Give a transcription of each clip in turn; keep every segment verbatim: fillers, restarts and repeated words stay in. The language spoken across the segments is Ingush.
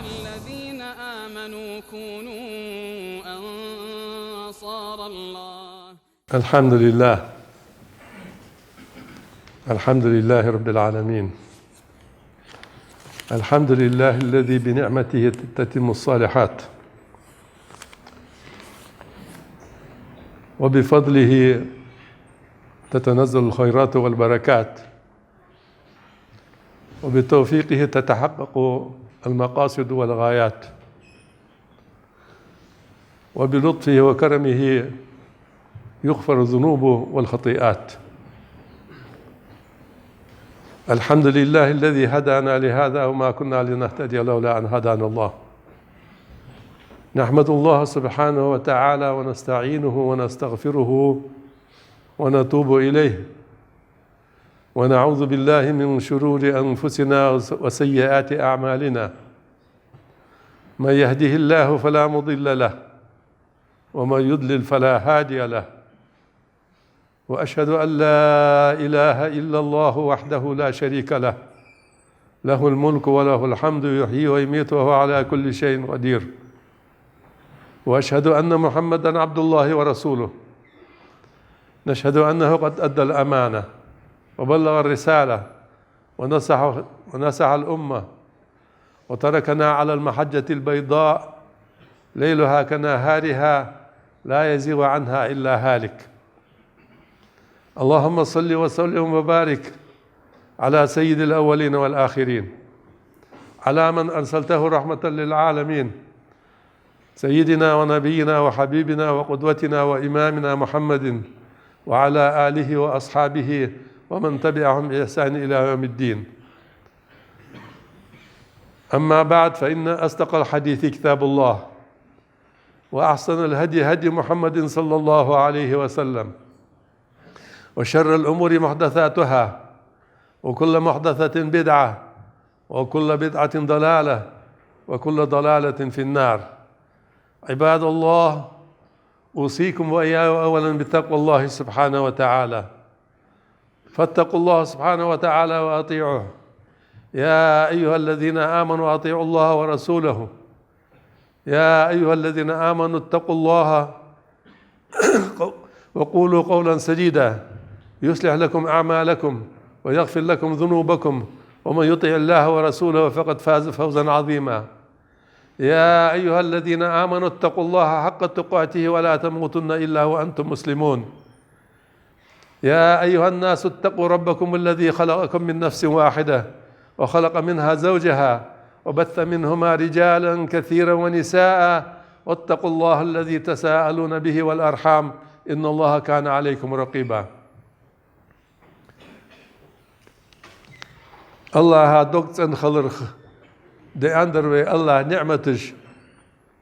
الذين آمنوا كونوا أنصار الله. الحمد لله. الحمد لله رب العالمين. الحمد لله الذي بنعمته تتم الصالحات، وبفضله تتنزل الخيرات والبركات، وبتوفيقه تتحقق المقاصد والغايات، وبلطفه وكرمه يغفر الذنوب والخطيئات. الحمد لله الذي هدانا لهذا وما كنا لنهتدي لولا أن هدانا الله. نحمد الله سبحانه وتعالى ونستعينه ونستغفره ونتوب إليه، ونعوذ بالله من شرور أنفسنا وسيئات أعمالنا. من يهده الله فلا مضل له، ومن يضلل فلا هادي له. وأشهد أن لا إله إلا الله وحده لا شريك له، له الملك وله الحمد يحيي ويميت وهو على كل شيء قدير. وأشهد أن محمدا عبد الله ورسوله. نشهد أنه قد أدى الأمانة وبلغ الرسالة ونصح، ونصح الأمة، وتركنا على المحجة البيضاء ليلها كنهارها لا يزيغ عنها إلا هالك. اللهم صل وسلم وبارك على سيد الأولين والآخرين، على من أرسلته رحمة للعالمين، سيدنا ونبينا وحبيبنا وقدوتنا وإمامنا محمد، وعلى آله وأصحابه ومن تبعهم بإحسان إلى يوم الدين. أما بعد، فإن أصدق الحديث كتاب الله، وأحسن الهدي هدي محمد صلى الله عليه وسلم، وشر الأمور محدثاتها، وكل محدثة بدعة، وكل بدعة ضلالة، وكل ضلالة في النار. عباد الله، أوصيكم وإياي أولا بتقوى الله سبحانه وتعالى. فاتقوا الله سبحانه وتعالى وأطيعوه. يا أيها الذين آمنوا أطيعوا الله ورسوله. يا أيها الذين آمنوا اتقوا الله وقولوا قولا سديدا يصلح لكم أعمالكم ويغفر لكم ذنوبكم ومن يطع الله ورسوله فقد فاز فوزا عظيما. يا أيها الذين آمنوا اتقوا الله حق تقاته ولا تموتن إلا وأنتم مسلمون. يا أيها الناس اتقوا ربكم الذي خلقكم من نفس واحدة وخلق منها زوجها وبث منهما رجالا كثيرا ونساء واتقوا الله الذي تساءلون به والأرحام إن الله كان عليكم رقيبا. АллахӀа дог цӀена хиларах даьннадар вай АллахӀа ниӀматаш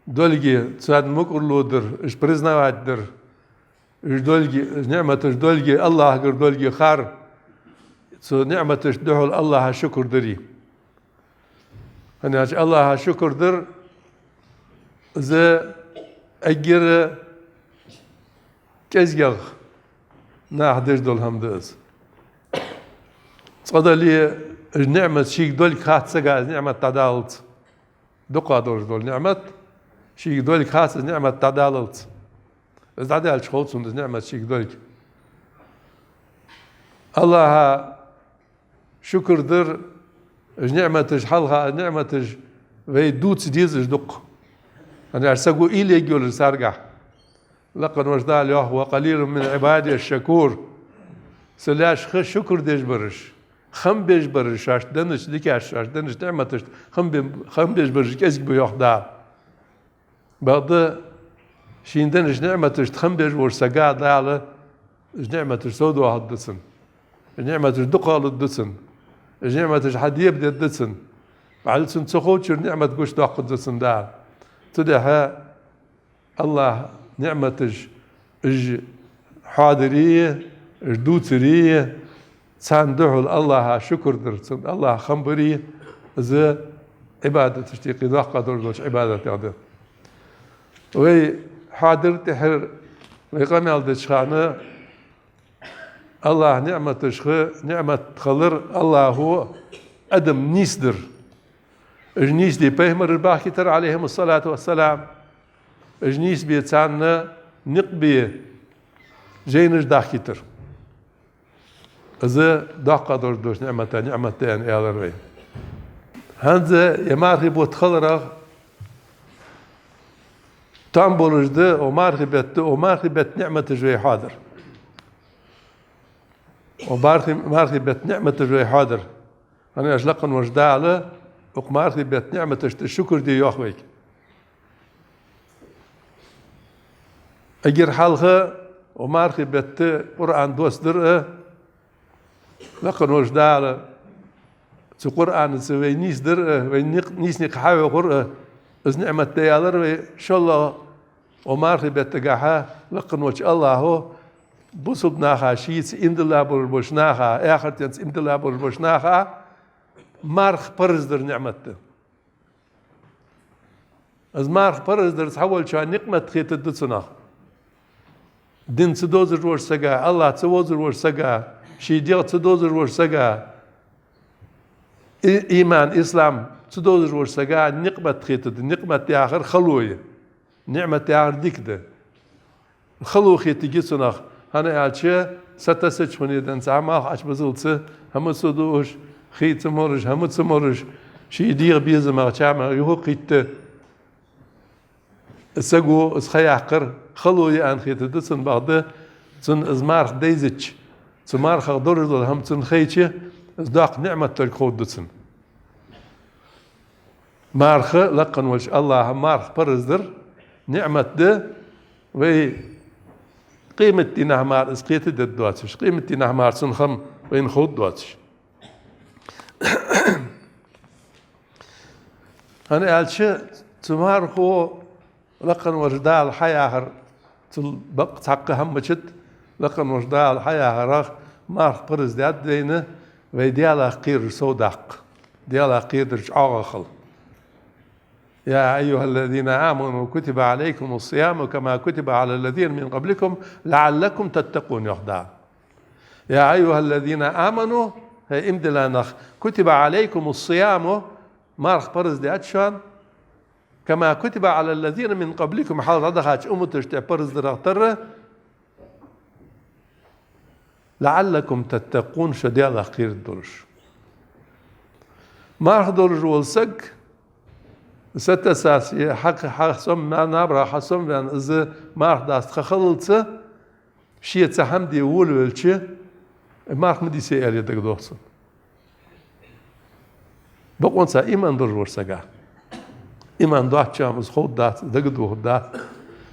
долга, царна мукӀарло дар, уж признавать дар. Уж долга, уж ниӀматаш долга, АллахӀагара долга хар, цу ниӀматашта духьал АллахӀа шукр дари. ХӀана аьлча АллахӀа шукр дар, из эггара кӀезигагӀа наха деш дола хӀама да из. Цкъа дале, уж ниӀмат шийга долга хац сага из ниӀмат дӀадаллалца. Дукха долаш дола ниӀмат шийга долга хац из ниӀмат дӀадаллалца. Из дӀадаьлча хов цунна из ниӀмат шийга долга. АллахӀа шукр дар, уж ниӀматаш хьалха, уж ниӀматаш вай дувца дезаш дукха. ХӀана аьлча саго уйла ергйолаш царгахьа. Лакха волча Дала йоах: «وقليل من عبادي الشكور». Са лаьшка шукр деш бараш, хам беш бараш, шоашта деннача дикашта, шоашта деннача ниӀматашта хам бе-, хам беш бараш кӀезига ба, йоах Дала. Бакъда шийна деннача ниӀматашта хам беш волча сага Дала уж ниӀматаш совдоахаргда цунна. Уж ниӀматаш дукхагӀа лургда цунна. Уж ниӀматаш хьадебадергда цунна. Бакъда цунна ца ховчара ниӀмат гучадоаккхаргда цунна Дала. Цудухьа АллахӀа ниӀматаш уж хьадари, уж дувцари, царна духьал АллахӀа шукр дар, цунна АллахӀа хам бари, из Ӏибадаташта юкъе доккха долаш долча Ӏибадатех да. Вай хьадар тӀехьара вай къамаьл деча хана АллахӀа ниӀматашха ниӀмат хилар АллахӀо адам нийсдар. Уж нийсде пайхамараш бахкийтар, Ӏалайхимуссалату вассалам. Уж нийсбе царна никъ бе жайнаш дахкийтар. Из доккха долаш дола ниӀмат, ниӀмат да аьнна аьлар вай. ХӀанз ер мархий бутт хиларах там болаш да укх мархий бетта, укх мархий бетта ниӀматаш вай хьоадар. Укх мархий, мархий бетта ниӀматаш вай хьоадар. ХӀана аьлча лакха волча Дала укх мархий бетта ниӀматашта шукр де йоах вайга. Эггара хьалха укх мархий бетта Къуръан доссадар а, лакха волча Дала цу Къуръанаца вай нийсдар а, вай никъ-, нийса никъ хьахьокхар а, из ниӀмат да аьлар вай. ШоллагӀа, укх мархий беттагахьа лакха волча АллахӀо бусалба наха, шийца иман дилла болаш болча наха, ахартаца иман дилла болаш болча наха марха парз дар ниӀмат да. Из марха парз дар цхьаволчоа никъмат хетаргда цунах. Дин ца дозаш волча сага, АллахӀ ца вовзаш волча сага, ший дегӀ ца дозаш волча сага, и-, иман, ислам ца дозаш волча сага никъмат хетаргда. Никъмат яхар хало я. НиӀмат яхар дика да. Хало хетаргья цунах, хӀана аьлча сатоссача хӀаман денз цхьа малх Ӏочубузалца, хӀама ца дуаш, хий ца мораш, хӀама ца мораш, ший дегӀа безамах, чамах юхакхийтта. Саго из ха яккхар хало я аьнна хетаргда цунна, бакъда цунна из марха дайзача, цу мархах долаш дола хӀама цунна хайча, из доккха ниӀмат долга ховргда цунна. Марха, лакха волча АллахӀа марха парз дар ниӀмат да, вай къематдийнахьа мара из кхетадергдоацаш, къематдийнахьа мара цун хам вайна ховргдоацаш. ХӀана аьлча цу мархо лакха волча Дала хьаяхар, цул бакъ цхьаккха хӀама мичад, лакха волча Дала хьаяхарах марха парз даьд вайна, вай Даьлах кхерар совдаккха, Даьлах кхерадар чӀоагӀа хила. يا أيها الذين آمنوا كتب عليكم الصيام كما كتب على الذين من قبلكم لعلكم تتقون, йоах Дала. يا أيها الذين آمنوا, хӀай иман дилла нах, كتب عليكم الصيام, марха парз даьд шоана, كما كتب على الذين من قبلكم, хьалха дӀадахача умматашта парз дарах тара, لعلكم تتقون, шо Даьлах кхераш долаш. Марха долаш вола саг, сатоссаш, хьа-, хьа сом-, на-, набарах хьасомаваьнна, из марха даста ха хиллалца, ше цхьа хӀама де волавелча, марха ма дийса аьле дагадох цунна. Бокъонца иман долаш волча сага. Иман доацачоа из ховргдац, дагадохаргдац.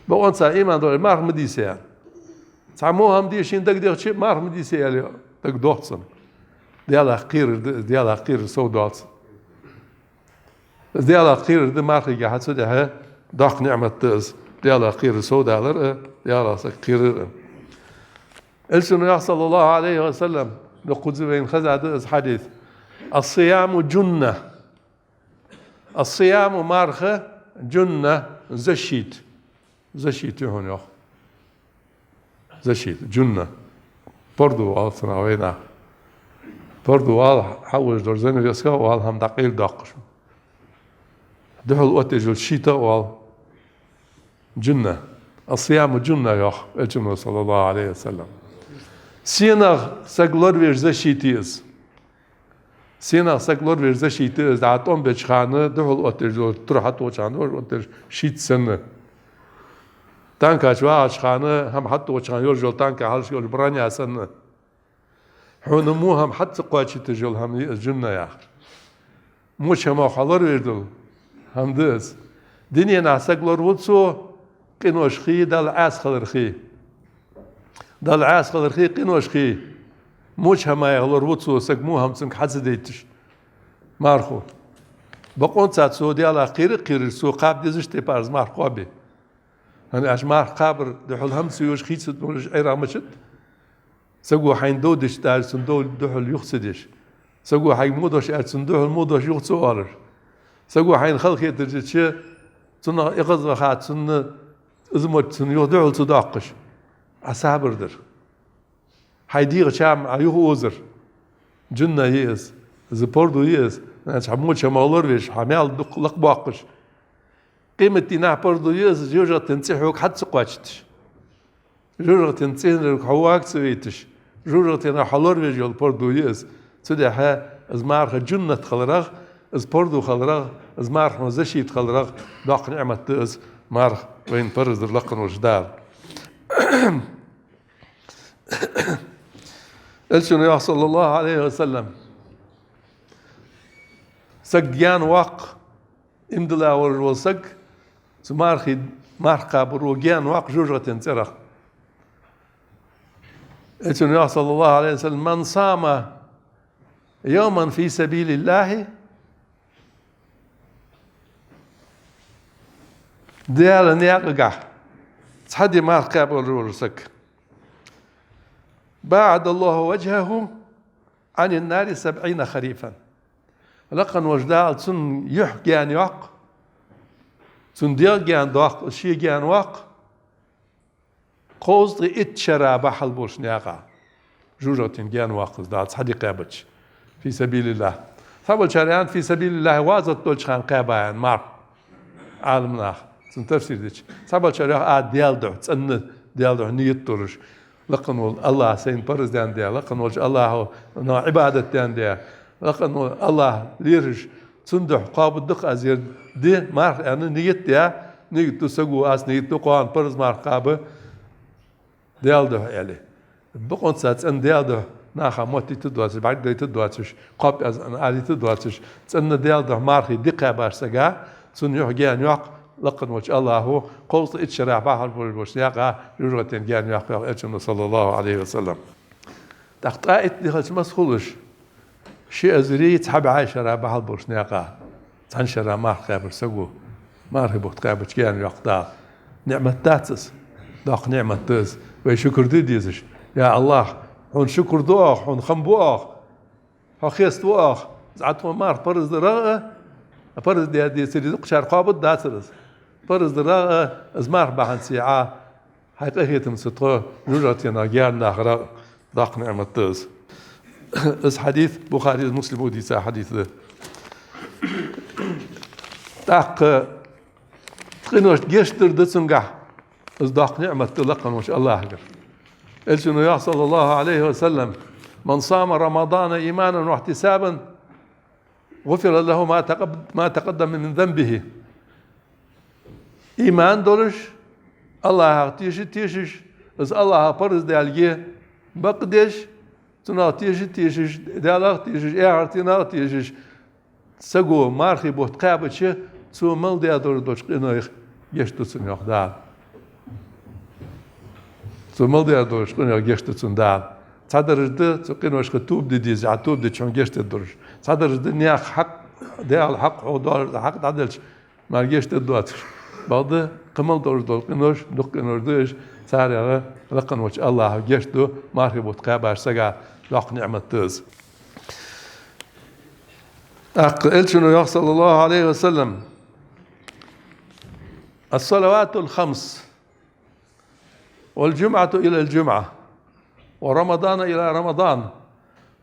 Бокъонца иман долаш, марха ма дийса аьнна. Цхьа во хӀама де шийна дагадехача, марха ма дийса аьле дагадох цунна. Даьлах кхерар да из, Даьлах кхерар совдоал цунна. Из Даьлах кхерар да мархийгахьа, цу тӀехьа доккха ниӀмат да из, Даьлах кхерар совдалар а, Даьлах саг кхерар а. Элчано йоах, صلى الله عليه وسلم, дукха ха ца вайна хеза да из хьадис: الصيام جنة. الصيام, марха, جنة, защита. Защита я хьона, йоах. Защита, جنة. Пордув оал цунах вайнаха. Пордув оал, хьаужаш дола занавеска оал, хӀама дӀакъайладоаккхаш. Духьал оттаеш йола щит оал. جنة. الصيام جنة, йоах Элчано, صلى الله عليه وسلم. Сенах саг лоравеш защита я из. Сенах саг лоравеш защита я из, дӀа тӀом беча хана духьал оттаеш йола, тур хьатохача хана духьал оттаеш йола щит санна. Танка чу вагӀача хана, хӀама хьатохача хана йолаш йола, танка хьалхашка йолаш броня санна. Хьона во хӀама хьа ца кхоачийташ йола хӀама я из جنة яхар. Моча хӀамах хьо лоравеш дола хӀама да из. Дуненахьа саг лораву цо, къинош хий, Далла Ӏаьса хилар хий. Далла Ӏаьса хилар хий, къинош хий. Моча хӀамаех лораву цо саг, во хӀама цунга хьа ца дайташ. Мархо. Бокъонца цо Даьлах кхера а кхераш, цо кхаба дезаш тайпара из марха кхоабе. ХӀана аьлча марха кхабар духьал хӀама ца юаш, хий ца молаш Ӏерах мичад. Саго хьайна дов дича, даже цунна дов духьал юха ца деш. Саго хьайга во дош аьлча, цунна духьал во дош юха ца оалаш. Саго хьайна халахетар дича, цунах эгӀазваха, цунна из мотт цунна юха духьал ца доаккхаш, Ӏа сабар дар. Хьай дегӀа чам Ӏа юха озар. جنة я из, из пордув я из, Цхьа моча ма лоравеш, хьа маьл дукха лакхбоаккхаш. Къематдийнахьа пардо я из, жожагӀатен цӀи хьога хьа ца кхоачийташ. ЖожагӀатен цӀенарг хьо вага ца вайташ, жожагӀатенах хьо лоравеш йола пардо я из. Цудухьа из марха джуннат хиларах, из пардо хиларах, из марха хьона защита хиларах, доккха ниӀмат да из марха вайна парз даьр лакха волча Дала. Элчано йоах, саллаллахӀу Ӏалайхи ва саллам: саг гаьна воаккх, иман дилла волаш вола саг, цу мархий, марха кхабаро гаьна воаккх жожагӀатен цӀерах. Элчано йоах, саллаллахӀу Ӏалайхи ва саллам: من صام يوما في سبيل الله, Даьла наькъагахьа цхьа ди марха кхаьбар волаш вола саг, باعد الله وجهه عن النار سبعين خريفا. Лакха волча Дала цун юхь гаьна йоаккх, цун дегӀ гаьна доаккх, из ше гаьна воаккх, кховзткъеи итт шера бахьал болча наькъа. ЖожагӀатен гаьна воаккх из Дала цхьа ди кхаьбача. في سبيل الله. Цхьаболчар аьннад, في سبيل الله вазат долча хана кхаьба аьнна марха. Ӏаламнаха цун тафсир дича. Цхьаболчар йоах, а, Даьла духьа, цӀена Даьла духьа ният долаш. Лакха вола АллахӀа сайна парз даьнна да, лакха волча АллахӀа нах Ӏибадат даьнна да, лакха вола АллахӀ лераш, цун духьа кхоабаргда-кх аз ер ди, марха аьнна ният даь, ният ду саго, аз ният ду кхоана парз марха кхаба Даьла духьа аьле. Бокъонца цӀена Даьла духьа наха моттийта доацаш, бӀаргадайта доацаш, кхоаб аз аьнна алийта доацаш, цӀена Даьла духьа мархий ди кхаьбача сага, цун юхь гаьна йоаккх лакха волча АллахӀа, кховзткъеи итт шера бахьал болаш болча наькъа жожагӀатен гаьна йоаккх, йоах Элчано, саллаллахӀу Ӏалайхи ва саллам. ТӀаккха ткъаь итт ди хилча маса хул уж? Ши эзари цхьа бӀаь шера бахьал болча наькъа. Цхьан шера марха кхаьбача саго, мархий бутт кхаьбача гаьна йоаккх Дала. НиӀмат дац из? Доккха ниӀмат да из. Вай шукр де дезаш: я АллахӀ, хьона шукр ду оаха, хьона хам бу оаха, хьо хеставу оаха. Из Ӏа тхона марха парз дарах а, парз даь децаре дукхачар кхоабаргдацар из. Парз дарах а, из марха бахьанце Ӏа хьай къахетамца тхо жожагӀатенах гаьна дахарах доккха ниӀмат да из. Из хьадис Бухарес, Муслимо дийца хьадис да. ТӀаккха къиношта гешт дар да цунгахьа, из доккха ниӀмат да лакха волча АллахӀагара. Элчано йоах, саллаллахӀу Ӏалайхи ва саллам: من صام رمضان إيمانا واحتسابا غفر له ما تقب-، ما تقدم من ذنبه. Иман долаш, АллахӀах теша тешаш, из АллахӀа парз даьлга бакъдеш, цунах теша тешаш, Даьлах теша тешаш, эхартенах теша тешаш, саго мархий бутт кхаьбача, цо мел даь долаш долча къинойх гешт ду цунна, йоах Дала. Цо мел даь долаш къинойх гешт ду цунна Дала. Цхьа дарж да, цу къиношка тоба де деза, Ӏа тоба дича хьона гешт дергдолаш. Цхьа дарж да, наьха хьакъ, Даьла хьакъ хьона долаш, хьакъ дӀаделча, мара гешт дергдоацаш. Бакъда кхы мел долаш дола къинош, дукха къинош да уж, царех лакха волча АллахӀа гешт ду мархий бутт кхаьбача сага, доккха ниӀмат да из. ТӀаккха Элчано йоах, саллаллахӀу Ӏалайхи ва саллам: الصلوات الخمس والجمعة إلى الجمعة ورمضان إلى رمضان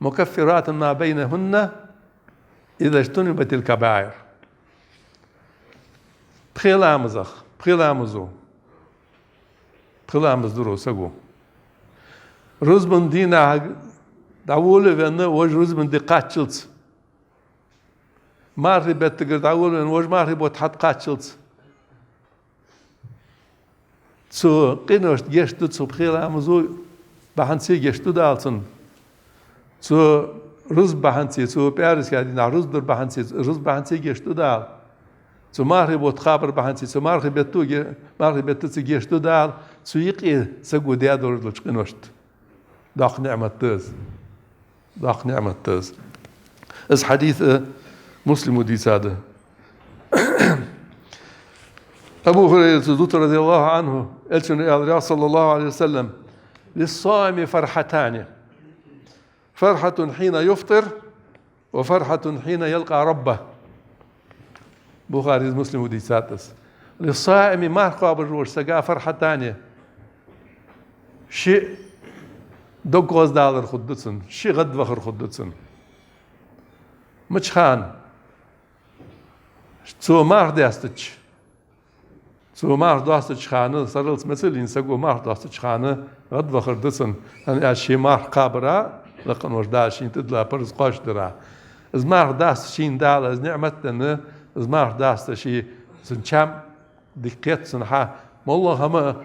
مكفرات ما بينهن إذا اجتنبت الكبائر. Пхе ламазах, пхе ламазо, пхе ламаз даро саго рузбан дийнахьа дӀаволавенна, вож рузбан ди кхаччалца, мархий беттагара дӀаволавенна, вож мархий бутт хьатӀакхаччалца, цу къиношта гешт ду, цу пхе ламазо бахьанце гешт ду Дала цунна. Цу рузба бахьанце, цу пӀаьраска дийнахьа рузба дар бахьанце, рузба бахьанце гешт ду Дала. Цу мархий бутт кхабар бахьанце, цу мархий бетто ге-, мархий беттаца гешт ду Дала, цу юкъе саго даь долаш долча къиношта. Доккха ниӀмат да из. Доккха ниӀмат да из. Из хьадис а Муслимо дийцад. Абу Хурайрас дувц, радияллахӀу Ӏанху, Элчано аьлар, йоах, саллаллахӀу Ӏалайхи ва саллам: للصائم فرحتان، فرحة حين يفطر وفرحة حين يلقى ربه. Бухарес, Муслимо дийцад из. للصائم, марха кхоабаш волча сага, فرحتان, ши дог гӀоздалар хургда цунна, ши гӀадвахар хургда цунна. Мича хана? Цо марха достача, цо марха достача хана, сарралца мецалйина саго марха достача хана гӀадвахар да цун, хӀана аьлча ший марха кхабара, лакха волча Дала шийна тӀадилла парз кхоачашдара. Из марха даста шийна Дала из ниӀмат а денна, из марха даста ший, цун чам дика кхет цунна хьа. МоллагӀа хӀама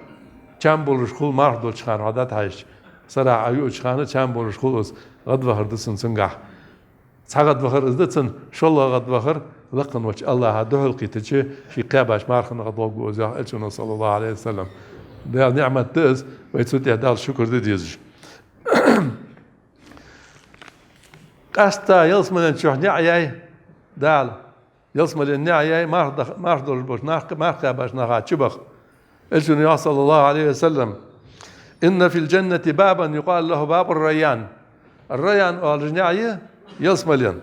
чам болаш хул марха долча хана, хьа дӀатӀахьежача. Сарахьа Ӏа юача хана чам болаш хул из, гӀадвахар да цун цунгахьа. Цхьа гӀадвахар из да цун, шоллагӀа гӀадвахар лакха волча АллахӀа духьалкхийтача, ший кхаьбача марханах дӀагӀоргва из, йоах Элчано, صلى الله عليه وسلم. Даьла ниӀмат да из, вай цу тӀа Далла шукр де дезаш. Къаьстта ялсмален чухь ниӀ яьй Дала. Ялсмален ниӀ яьй марха дах-, марха долаш болча нах-, марха кхаьбача наха чубаха. Элчано йоах, صلى الله عليه وسلم: «إن في الجنة بابا يقال له باب الريان». Ар-Райян оалаш ниӀ я ялсмален.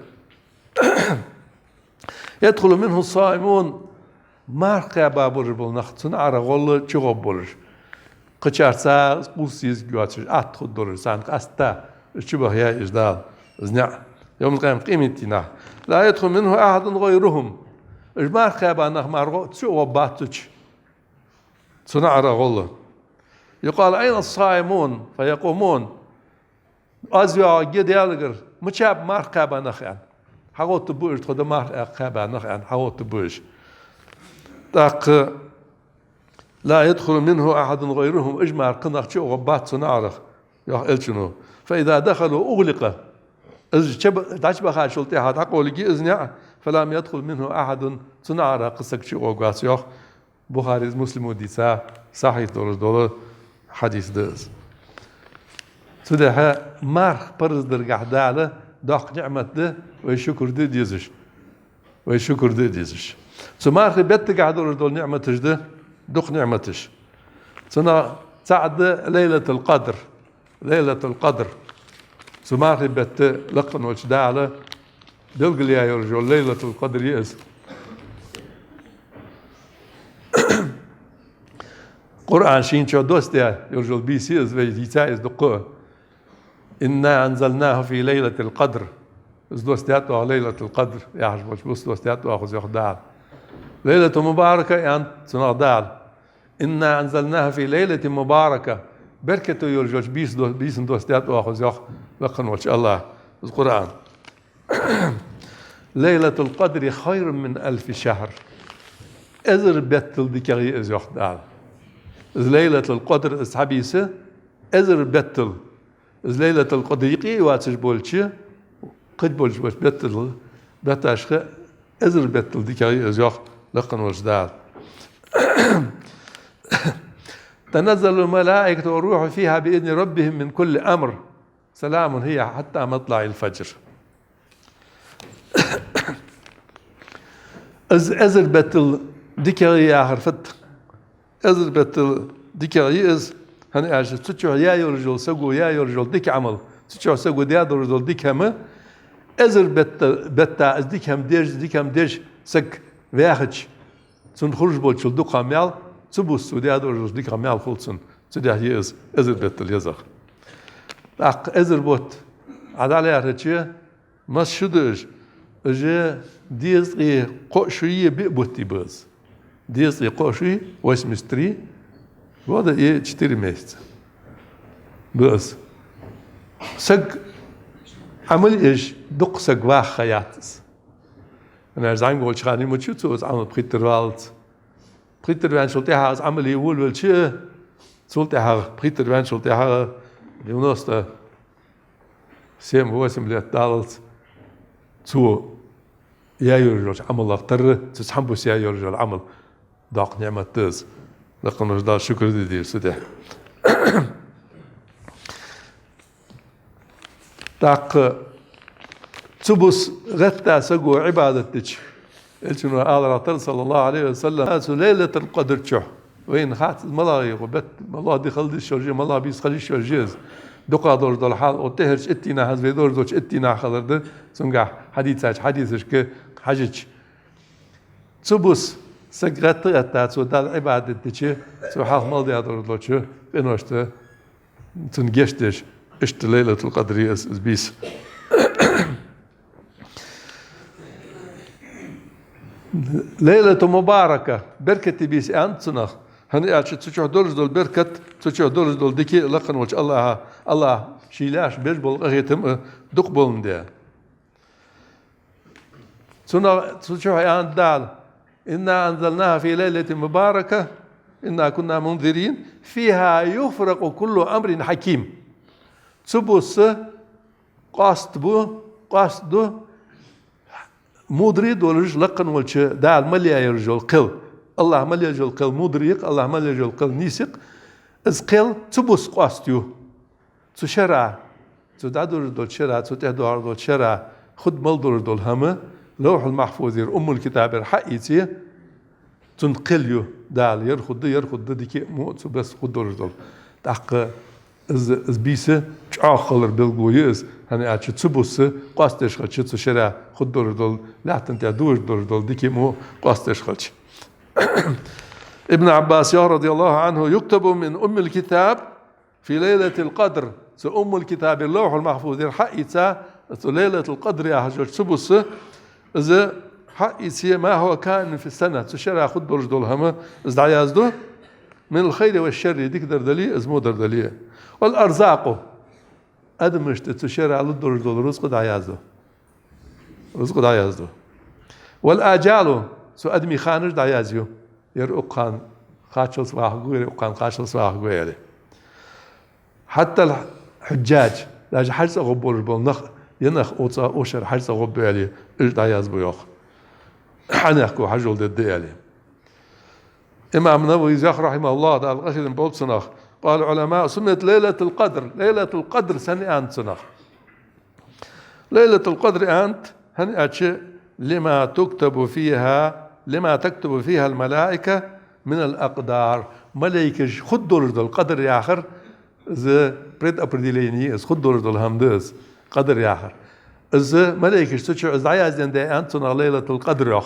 «يدخل منه الصائمون». Марха кхаьба болаш бола нах цу наӀарах гӀолла чугӀоргболаш. Кхычарца къувса езарг йоацаш, атта хургдолаш, царна къаьстта чубаха яьй уж Дала, из ниӀ. Йовмал-къиямат къематдийнахьа. «لا يدخل منه أحد غيرهم». Уж марха кхаьба нах мара гӀо-, чугӀоргбац цу чу. Цу наӀарах гӀолла. «يقال: أين الصائمون؟» فيقومون. Аз йоагӀа ге Даьлагара, мичаб марха кхаьба нах, аьнна. ХьагӀоттаргба уж, тхо да марха кхаьба нах, аьнна, хьагӀоттаргба уж. ТӀаккха: «لا يدخل منه أحد غيرهم», уж мара кхы нах чугӀоргбац цу наӀарах, йоах Элчано. «فإذا دخلوا أغلق». Уж чу ба-, дӀачубахачул тӀехьагӀа дӀакъовларгья из ниӀ, «فلم يدخل منه أحد», цу наӀарах кхы саг чугӀоргвац, йоах. Бухарес, Муслимо дийца сахьихь долаш дола хьадис да из. Цудухьа марха парз даргахьа Дала доккха ниӀмат да, вай шукр де дезаш. Вай шукр де дезаш. Цу мархий беттагахьа долаш дола ниӀматаш да дукха ниӀматаш. Цунах цаӀ да Лайлатул-Къадр. Лайлатул-Къадр. Цу мархий бетта лакха волча Дала белгалъяь йолаш йола Лайлатул-Къадр я из. Къуръан шийна чу доссадаь йолаш йола бийса я из, вай дийца из дукха. «إنا أنزلناه في ليلة القدر». Из доссадаьд оаха Лайлатул-Къадр яхаш болча бус, доссадаьд оаха из, йоах Дала. Лайлатул-Мубарака аьннад цунах Дала. «إنا أنزلناه في ليلة مباركة». Беркате йолаш йолча бийса до-, бийсан доссадаьд оаха из, йоах лакха волча АллахӀа, из Къуръан. «ليلة القدر خير من ألف شهر». Эзар беттал дикагӀа я из, йоах Дала. Из Лайлатул-Къадр, из цхьа бийса, эзар беттал. Из Лайлатул-Къадр юкъе а йоацаш болча, кхыдолча болча беттал, бетташха эзар беттал дикагӀа я из, йоах лакха волча Дала. «تنزل الملائكة والروح فيها بإذن ربهم من كل أمر. سلام هي حتى مطلع الفجر». Из эзар беттал дикагӀа я яхар фуд? Эзар беттал дикагӀа я из, хӀана аьлча цу чухь яь йолаш йола, саго яь йолаш йола дика Ӏамал, цу чухь саго даь долаш дола дика хӀама, эзар бетта, бетта из дика хӀама деш, дика хӀама деш саг ваьхача, цунна хулаш болчул дукха маьл, цу бус цо даь долаш дола дика маьл хул цунна. Цудухьа я из эзар беттал езагӀа. ТӀаккха эзар бутт Ӏа дӀалаьрхӀача, масса шу да уж? Уж дезткъеи кхо шуи биъ бутти ба уж. Дезткъеи кхо шуи, восемьдесят три года и четыре месяца ба уж. Саг Ӏамал еш дукха саг ваха ха яц из. ХӀана аьлча зӀамига волча хана йимача цо из Ӏамал пхийттара валлалца. Пхийттара ваьнначул тӀехьагӀа из Ӏамал е волавелча, цул тӀехьагӀа, пхийттара ваьнначул тӀехьагӀа девяносто семь-восемь лет даллалца цо яь йолаш йолча Ӏамалах тарра, цу цхьан бус яь йолаш йола Ӏамал доккха ниӀмат да из. Лакха волча Далла шукр де деза цу тӀа. ТӀаккха цу бус гӀетта саго Ӏибадат дича, Элчано аларах тара, صلى الله عليه وسلم, цу Лайлатул-Къадр чухь, вайна хац из малагӀа я, бетта малагӀа ди хила йиш йолаш я, малагӀа бийса хила йиш йолаш я из. ДукхагӀа долаш дола хьал, укх тӀехьарча итт дийнахьа, хӀанз вай долаш долча итт дийнахьа хилар да, цунгахьа хьадийцача хьадисашка хьежача. Цу бус саг гӀетта-гӀетта цо Далла Ӏибадат дича, цо хьалха мел даь долаш долча къиношта цунна гешт деш, иштта Лайлатул-Къадр я из, из бийса. ليلة مباركة, беркате бийса аьннад цунах. ХӀана аьлча цу чу долаш дола беркат, цу чу долаш дола дика лакха волча АллахӀа, АллахӀа ший лаьш беш бола къахетам а дукха боландаь. Цунах, цу чу аьннад Дала: إنا أنزلناها في ليلة مباركة إنا كنا منذرين فيها يفرق كل أمر حكيم. Цу буса къоаста бу, къоаста ду, мудрый долаш, лакха волча Дала мел яь йола кхел. АллахӀа мел яь йола кхел мудрый я-кх, АллахӀа мел яь йола кхел нийса я-кх. Из кхел, цу буса къоаста ю. Цу шера, цу дӀадолаш долча шера, цу тӀехьа доагӀаш долча шера хургдолаш дола хӀама Лавхьул-Махьфузера, Уммул-Китабера хьаийце, цун кхел ю Дала, ер хургда, ер хургда, дика а, во а цу буса хургдолаш дола. ТӀаккха из, из бийса чӀоагӀа хилар белгало я из, хӀана аьлча цу буса къоастадеш хилча, цу шера хургдолаш дола, лаьттан тӀа дувцаш долаш дола дика а, во а къоастадеш хилча. Ибн Ӏаббаса йоах, رضي الله عنه: يكتب من أم الكتاب في ليلة القدر. Цу Уммул-Китабера, Лавхьул-Махьфузера хьаийца, цу Лайлатул-Къадр яхача цу буса, из хьаийце, ما هو كائن في السنة, цу шера хургдолаш дола хӀама из дӀаязду, من الخير والشر, дикадар дале а, из водар дале а. والأرزاق, адамашта цу шера лургдолаш дола рузкъа дӀаязду. Рузкъа дӀаязду. والآجال, цу адамий ханаш дӀаязъю. Ер укх хана кхаччалца вахаргва, ер укх хана кхаччалца вахаргва аьле. حتى الحجاج, даже хьаж цӀагӀа гӀоргболаш бола нах, е нах укх цӀа, укх шера хьаж цӀагӀа гӀоргба аьле, уж дӀаязбу йоах. Хьанехко хьаж йолаш дергда аьле. Имам Нававис йоах, رحمه الله, Дала къахетам болба цунах: قال العلماء: سميت ليلة القدر, Лайлатул-Къадр сенна аьннад цунах? Лайлатул-Къадр аьннад, хӀана аьлча, لما تكتب فيها، لما تكتب فيها الملائكة من الأقدار. Малайкаша хургдолаш дола, къадр яхар, из предопределение, из хургдолаш дола хӀама да из, къадр яхар. Из малайкаша цу чу из дӀаязденна да аьннад цунах Лайлатул-Къадр йоах.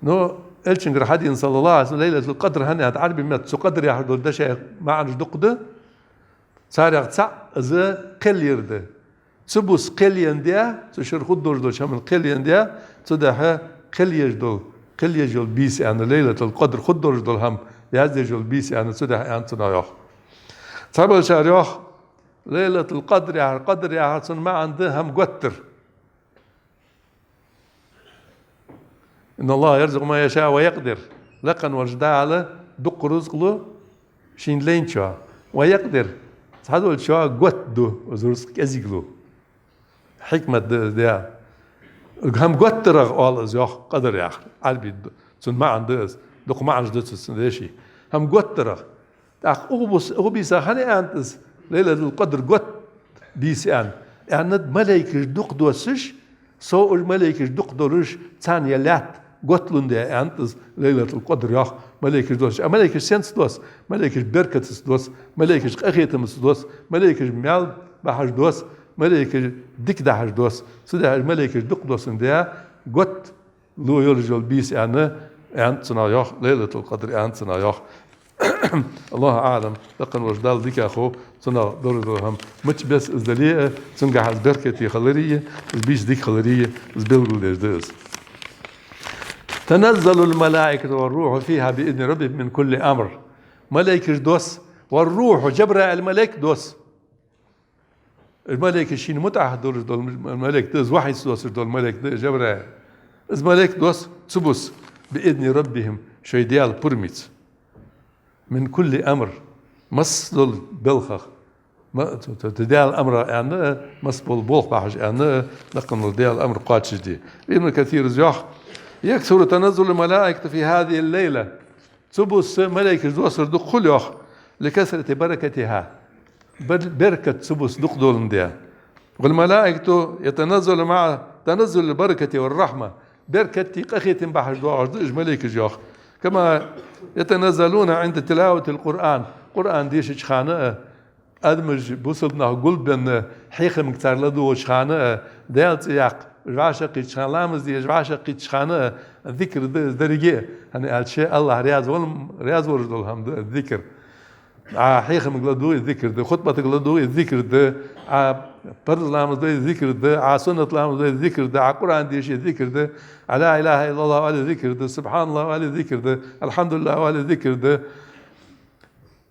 Ну, Элчангара хьадена, صلى الله عليه وسلم, Лайлатул-Къадр хӀана аьннад, Ӏарбий меттала цу къадр яхаш долча дешай маӀанаш дукха да. Царех цаӀ из кхел яр да. Цу буса кхел енна да, цу шера хургдолаш долча хӀаман кхел енна да, цудухьа кхел еш дола, кхел еш йола бийса аьнна, Лайлатул-Къадр хургдолаш дола хӀама яздеш йола бийса аьнна, цудухьа аьннад цунах йоах. Цхьаболчар йоах, Лайлатул-Къадр яхар, къадр яхар цун маӀан да хӀама готтар. إن الله يرزق من يشاء ويقدر. Лакха волча Дала дукха рузкъа лу шийна лайначоа. ويقدر. Цхьадолчоа готта ду из рузкъа, кӀезига лу. Хьикмат да из, да. ХӀама готтарах оал из йоах, къадр яхар. Ӏарбий ду, цун маӀан да из. Дукха маӀанаш да цу, цун деший. ХӀама готтарах. ТӀаккха укх бус-, укх бийса хӀана аьннад из, Лайлатул-Къадр готта бийса аьнна? Аьннад, малайкаш дукха доссаш, со уж малайкаш дукха долаш, царна я лаьтта готталун да аьннад из, Лайлатул-Къадр йоах, малайкаш доссаш. А малайкаш сенца досс? Малайкаш беркатаца досс, малайкаш къахетамца досс, малайкаш маьл бахьаш досс, малайкаш дика дахьаш досс. Цудухьа уж малайкаш дукха доссун да готта лу йолаш йола бийса аьнна, аьннад цунах йоах, Лайлатул-Къадр аьннад цунах йоах. الله أعلم, лакха волча Далла дикагӀа хов, цунах долаш дола хӀама мича беса из дале а, цунгахьа из беркате хилари а, из бийса дика хилари а, из белгалдеш да из. تنزل الملائكة والروح فيها بإذن ربهم من كل أمر. Малайкаш досс, والروح, Жабраил малайк досс. Из малайк шийна мутӀахьа долаш дола малайк да, из вахьи ца доссаш дола малайк да, Жабраил. Из малайк досс цу бус, بإذن ربهم, шоай Даьла пурамца. من كل أمر, масса дола белхах. Ма-, т-, т-, т-, Даьла амра аьнна, масса бола болх бахьаш аьнна, лакха волча Даьла амра кхоачашде. Ибн Касира йоах: يكثر تنزل الملائكة في هذه الليلة. Цу бус малайкаш доссар дукха хул йоах, لكثرة بركتها. Бер-, беркат цу бус дукха доландаь. والملائكة يتنزل مع تنزل البركة والرحمة. Беркати къахетами бахьаш доагӀаш да уж малайкаш йоах. كما يتنزلون عند تلاوة القرآن. Къуръан дешача хана а, адамаш, бусалба нах гулбенна хьехамга цар ладувгӀача хана а, Даьла цӀи яккха вӀашагӀкхийтача хана, ламаз де вӀашагӀкхийтача хана а, зикр да из деррига а, хӀана аьлча АллахӀ раьза вол-, раьза волаш дола хӀама да из зикр. Ӏа хьехамга ладувгӀе, зикр да, хутбатага ладувгӀе, зикр да, Ӏа Парз ламаз дой зикр да, Ӏа суннат ламаз дой зикр да, Ӏа Къуръан деши зикр да, Ӏа لا إله إلا الله оале зикр да, سبحان الله оале зикр да, الحمد لله оале зикр да,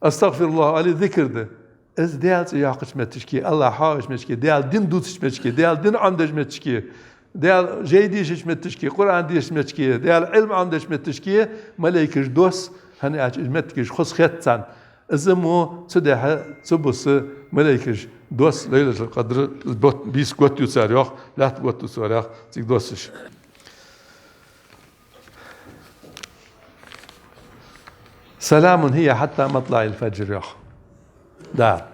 أستغفر الله оале зикр да. Из Даьла цӀи йоаккхача метташка, АллахӀ хьоахавеча метташка, Даьла дин дувцача метташка, Даьла дин Ӏомадеча метташка, Даьла жай дешача метташка, Къуръан дешача метташка, Даьла Ӏилма Ӏомадеча метташка малейкаш доссу, хӀана аьлча из меттигаш хоза хет царна. Из мо цудухьа цу буса малейкаш доссу Лайлатул-Къадр бот-, бийса готта ю цар, йоах, лаьтта готта ю цар, йоах, цига доссаш. سلام هي حتى مطلع الفجر, йоах. Да.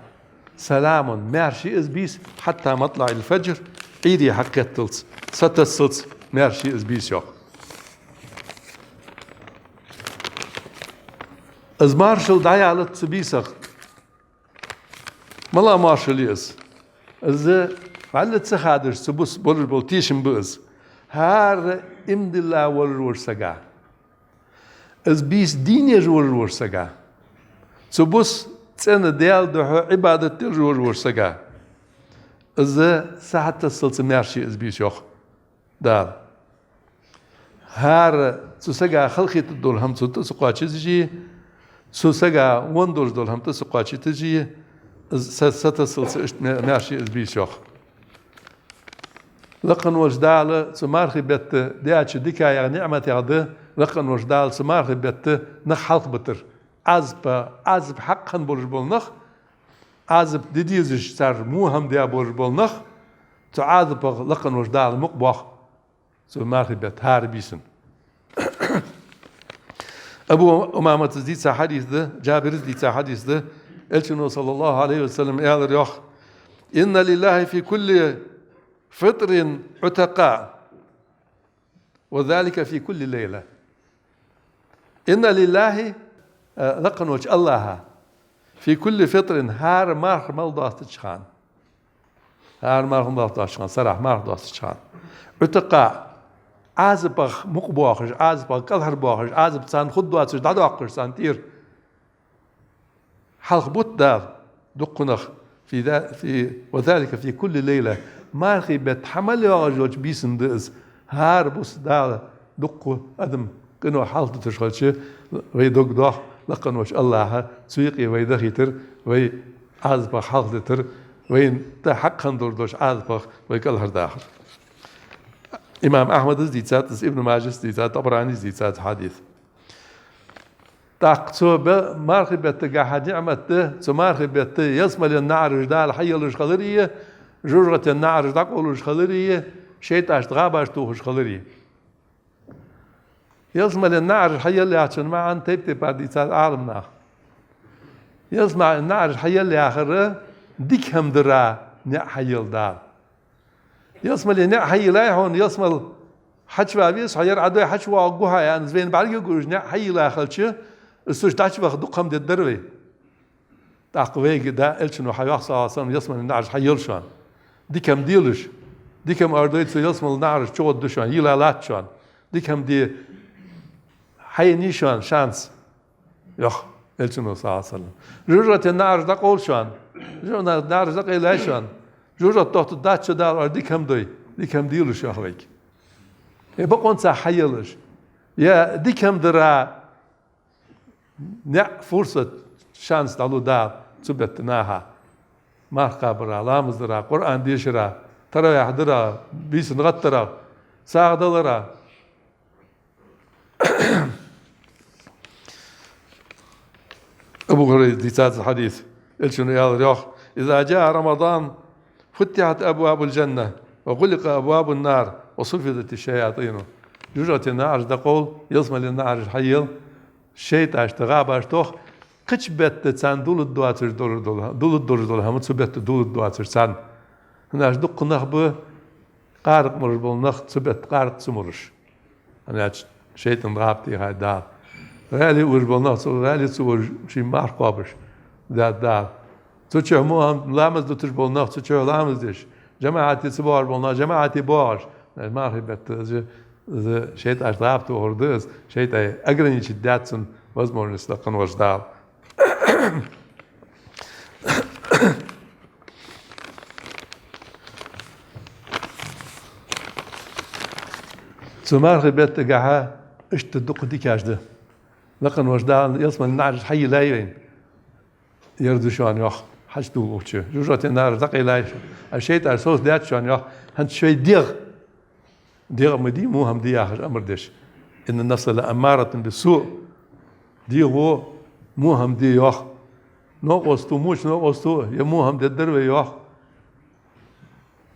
سلام, маьрша я из бийса, حتى مطلع الفجر, Ӏуйре хьакхетталца, сатассалца маьрша я из бийса, йоах. Из маршал дӀаялац цу бийсах. МалагӀа маршал я из? Из вӀалла ца хадаш цу буса болаш бола тешам ба из. ХӀара иман дилла волаш волча сага, из бийса дийна еш волаш волча сага, цу буса цӀена Даьла духьа Ӏибадат деш волаш волча сага, из сатассалца маьрша я из бийса, йоах Дала. ХӀара цу сага халахетаргдола хӀама цунна тӀа ца кхоачийташ, цу сага венна долаш дола хӀама тӀа ца кхоачийташ, из са-, сатассалца иштта ма-, маьрша я из бийса, йоах. Лакха волча Дала цу мархий бетта даьча дикаех, ниӀматех да, лакха волча Дала цу мархий бетта нах хьалхабитар. Ӏазапа, Ӏазап хьакъ хинна болаш бола нах, Ӏазап де дезаш цар во хӀама даь болаш бола нах, цу Ӏазапах лакха волча Дала мукъа боах. Цу мархий бетта хӀара бийсан. Абу Умамата дийца хьадис да, Джабира дийца хьадис да, Элчано, صلى الله عليه وسلم, аьлар, йоах: إن لله في كل فطر عتقاء، وذلك في كل ليلة. إن لله, э, лакха волча АллахӀа, في كل فطر, хӀара марха мел доастача хана, хӀара марха мел доастача хана, сарахьа марха доастача хана, عتقاء, Ӏазапах мукъа боахаш, Ӏазапах кӀалхарбоахаш, Ӏазап царна хургдоацаш дӀадоаккхаш царна тӀера хьалхабут Дала дуккха нах, في ذا-, في، وذلك في كل ليلة. Мархий бетта хьа мел йоагӀаш йолча бийсан да из. ХӀара буса Дала дуккха адам къиноех хьалхадиташ хилча, вай дог доах, лакха волча АллахӀа цу юкъе вай дахийтар, вай Ӏазапах хьалхадитар, вайна тӀа хьакъ хинна долаш долча Ӏазапах вай кӀалхардахар. Имам Ахьмада дийцад из, Ибн Маджа дийцад, ТӀабарани дийцад хьадис. ТӀаккха цу бе-, мархий беттагахьа ниӀмат да, цу мархий бетта ялсмален наӀараш Дала хьайийлаш хилари, жожагӀатен наӀараш дӀакъовлаш хилари, шайтӀашта гӀабаш тохаш хилари. Ялсмален наӀараш хьайийлла яхачун маӀан тайп-тайпара дийцад Ӏаламнаха. Ялсмален наӀараш хьайийлла яхар дика хӀама дара ниӀ хьайийлла Дала. Ялсмале ниӀ хьайийллай хьона, ялсмала хьачуваве со, хьа ер Ӏа дой хьачувоагӀаргва хьо, аьнна, из вайна бӀаргагуш ниӀ хьайийлла хилча, из цу чу дӀачуваха дукха хӀама дергдар вай. ТӀаккха вайга да, Элчано хьайоах, صلى الله عليه وسلم, ялсмален наӀараш хьайийлла шоана. Дика хӀама делаш. Дика хӀама ара дой, цу ялсмален наӀараш чугӀоргда шоана, йийлла латт шоана. Дика хӀама де хьаеннай шоана шанс. Йоах Элчано, صلى الله عليه وسلم. ЖожагӀатен наӀараш дӀакъовл шоана. ЖожагӀатен наӀараш дӀакъайлай шоана. ЖожагӀате дохтаргдац шо, Дала оаш дика хӀама дой. Дика хӀама делаш, йоах вайга. Э, бокъонца хьайийллаш. Е дика хӀама дара ниӀ, фурсат, шанс дӀалу Дала цу бетта наха. Марха кхабара, ламаз дара, Къуръан дешара, таравихь дара, бийсан гӀаттара, сагӀа далара. Абу ХӀурайрас дийцад хьадис. Элчано аьлар, йоах: إذا جاء رمضان فتحت أبواب الجنة وغلقت أبواب النار وصفدت الشياطين. ЖожагӀатен наӀараш дӀакъовл, ялсмален наӀараш хьайийлла, шайтӀашта гӀабаш тох, кхыча бетта царна дулларгдоацаш дола, дола, дулларгдолаш дола хӀама цу бетта дулларгдоацаш царна. ХӀана аьлча дуккха нах ба, къаракъ мураш бола нах цу бетта къаракъ ца мураш. ХӀана аьлча шайтӀан гӀаба техад Дала. ГӀаьле ураш бола нах цу гӀаьле ца ураш, шоай марха кхоабаш, даьд Дала. Цу чу мо ламаз дуташ бола нах цу чу ламаз деш, жамаӀате ца боагӀаш бола нах жамаӀате боагӀаш. Мархий бетта из, из шайтӀашта гӀаба тохар да из, шайтӀай ограничить даьд цун возможность, лакха волча Дала. Цу мархий беттагахьа иштта дукха дикаш да. Лакхаволча Дала ялсмален наӀараш хьайийллай вайна. Ер да шоана, йоах, хьачудоалача. ЖужагӀатен наӀараш дӀакъайлай шоана. А шайтӀаш совцадаьд шоана, йоах, хӀанз шоай дегӀ. ДегӀ ма дий, во хӀама де яхаш амар деш. «إن النفس لأمارة بالسوء». ДегӀо во хӀама де йоах. Новкъост, моча новкъост, е во хӀама дергдар вай, йоах.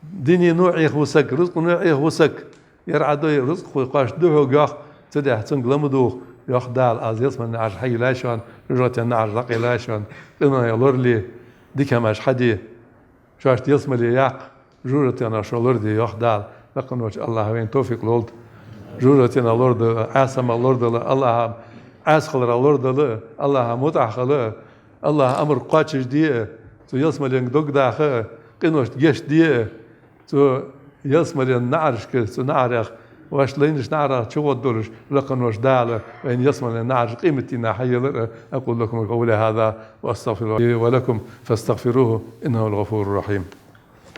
Динено Ӏехаву саг, рузкъано Ӏехаву саг. Ер Ӏадой, рузкъа кхоачаш да хьога, йоах, цудухьа цунга ла ма дувгӀа, йоах Дала. Аз ялсмален наӀараш хьайийллай шоана, жожагӀатен наӀараш дӀакъайлай шоана, къиноех лораде, дика хӀамаш хьаде. Шоашта ялсмале яккха, жожагӀатенах шо лораде, йоах Дала. Лакхаволча АллахӀа вайна товфикъ лолда жожагӀатенах лорадала, Ӏаьсах лорадала, АллахӀа, Ӏаьсахиларах лорадала, АллахӀа мутӀахьа хила, АллахӀа амар кхоачашде, цу ялсмаленга дог даха, къиношта гешт де, цу ялсмален наӀарашка, цу наӀарех вай лайнача наӀарах чугӀоргдолаш, Лакхаволча Дала вайна ялсмален наӀараш къематдийнахьа хьайийллар. أقول لكم قولي هذا وأستغفر الله لي ولكم فاستغفروه إنه هو الغفور الرحيم.